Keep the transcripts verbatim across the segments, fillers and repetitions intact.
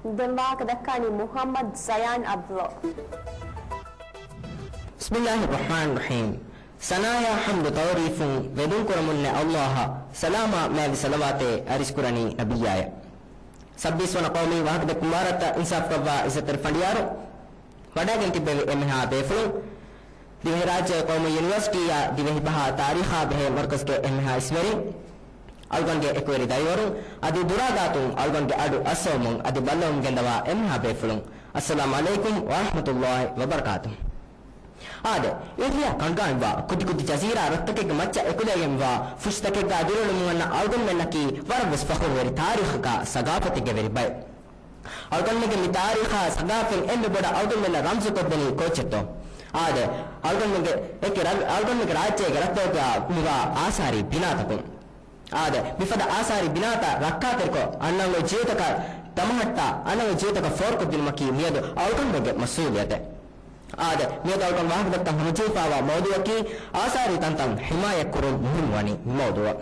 ދެން ވާހަކަ ދައްކާނީ މުޙައްމަދު ޒަޔާން އަބްދުﷲ. بسم الله الرحمن الرحيم. ސަނާޔާ ޙަމްދު ތަޢުރީފުން ވެދުން ކުރަމުންނެއް ﷲ އަށް ސަލާމާ މާތް ޞަލަވާތެއް އަރިސްކުރަނީ ނަބިއްޔާޔަށް. ސައްބީސް ވަނަ ޤައުމީ ވާހަކަދެއްކުން ވާރަށްތަ އިންސާފުކޮށްވާ އިއްޒަތްތެރި ފަނޑިޔާރު ވަޑައިގެން ތިއްބެވި އެންމެހާ ބޭފުޅުން، ދިވެހިރާއްޖޭ ޤައުމީ ޔުނިވަރސިޓީއާ ދިވެހިބަހާ ތާރީޚާ ބެހޭ މަރުކަޒުގެ އެންމެހާ އިސްވެރިން، އަޅުގަނޑުގެ އެކުވެރި ދަރިވަރުން އަދި ދުރާ ގާތުން އަޅުގަނޑުގެ އަޑު އައްސަވަމުން އަދި ބައްލަވަމުން ގެންދަވާ އެންމެހާ ބޭފުޅުން، އައްސަލާމް ޢަލައިކުމް ވަރަޙްމަތުﷲ ވަބަރަކާތުހު. އާދެ، އިރުލިޔާ ކަންކާންވާ ކުދިކުދި ޖަޒީރާ ރަށްތަކެއްގެ މައްޗަށް އެކުލެވިގެންވާ ފުށްތަކެއްގާ ދިރިއުޅެމުން އަންނަ އަޅުގަނޑުމެންނަކީ ވަރަށްވެސް ފަޚުރުވެރި ތާރީޚަކާ ސަގާފަތެއްގެ ވެރި ބައެއް. އަޅުގަނޑުމެންގެ މި ތާރީޚާ ސަގާފަތް އެންމެ ބޮޑަށް އަޅުގަނޑުމެންނަށް ރަމްޒުކޮށްދެނީ ކޯއްޗެއްތޯ؟ އާދެ، އަޅުގަނޑުމެންގެ އެކި ރަށް-، އަޅުގަނޑުމެންގެ ރާއްޖޭގެ ރަށްތަކުގަ މިވާ އާސާރީ ބިނާތަކުން. އާދެ، މިފަދަ އާސާރީ ބިނާތައް ރައްކާތެރިކޮށް، އަންނަން އޮތް ޖީވުތަކަށް ދަމަހައްޓާ، އަންނަން އޮތް ޖީވުތަކަށް ފޯރުކޮށްދިނުމަކީ މިއަދު އަޅުގަނޑުމެންގެ މަސްއޫލިއްޔަތެއް. އާދެ، މިއަދު އަޅުގަނޑު ވާހަކަދައްކަން ހަމަޖެހިފައިވާ މައުޟޫއަކީ އާސާރީ ތަންތަން ޙިމާޔަތްކުރުން މުހިންމުވަނީ މި މައުޟޫއަށް.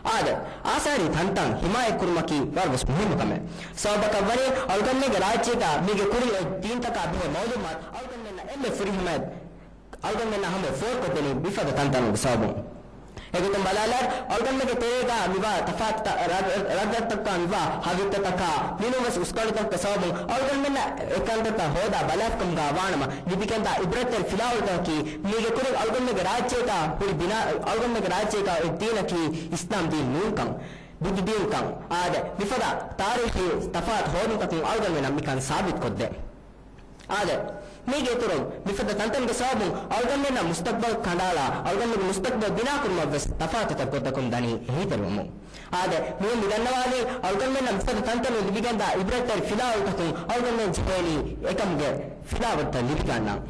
އާދެ، އާސާރީ ތަންތަން ޙިމާޔަތްކުރުމަކީ ވަރަށްވެސް މުހިންމު ކަމެއް. ސަބަބަކަށްވަނީ އަޅުގަނޑުމެންގެ ރާއްޖޭގަ މީގެ ކުރިން އޮތް ދީންތަކާ ބެހޭ މައުލޫމާތު އަޅުގަނޑުމެންނަށް އެންމެ ފުރިހަމައަށް އަޅުގަނޑުމެންނަށް ހަމަ ފޯރުކޮށްދެނީ މިފަދަ ތަންތަނުގެ ސަބަބުން. އެގޮތުން ބަލާލާއިރު، އަޅުގަނޑުމެންގެ ތެރޭގަ މިވާ ތަފާތު ތަ-، ރަށް-، ރަށްރަށްތަކުގަ މިވާ ހަގީގަތަކާ މިނޫންވެސް އުސްކަނޑިތަކުގެ ސަބަބުން އަޅުގަނޑުމެންނަށް އެކަންތައްތައް ހޯދާ ބަލާފިކަމުގަ ވާނަމަ، ލިބިގެންދާ އިބްރަތްތެރި ފިލާވަޅުތަކަކީ މީގެ ކުރިން އަޅުގަނޑުމެންގެ ރާއްޖޭގަ ހުރި ބިނާ، އަޅުގަނޑުމެންގެ ރާއްޖޭގަ އޮތް ދީނަކީ އިސްލާމް ދީން ނޫންކަން، ބުދު ދީންކަން. އާދެ، މިފަދަ ތާރީޚީ ތަފާތު ހޯދުންތަކުން އަޅުގަނޑުމެންނަށް މިކަން ސާބިތުކޮށްދޭ. އާދެ، މީގެ އިތުރުން މިފަދަ ތަންތަނުގެ ސަބަބުން އަޅުގަނޑުމެންނަށް މުސްތަޤްބަލް ކަނޑާލާ، އަޅުގަނޑުގެ މުސްތަޤްބަލް ބިނާކުރުމަށްވެސް ތަފާތުތައް ގޮތަކުން ދަނީ އެހީތެރިވަމުން. އާދެ، މިއޮން މި ދަންނަވާލީ، އަޅުގަނޑުމެންނަށް މިފަދަ ތަންތަނުން ލިބިގެންދާ އިބްރަތްތެރި ފިލާވަޅުތަކުން އަޅުގަނޑުމެން ޖެހޭނީ އެކަމުގެ ފިލާވަޅުތައް ލިބިގަންނަން.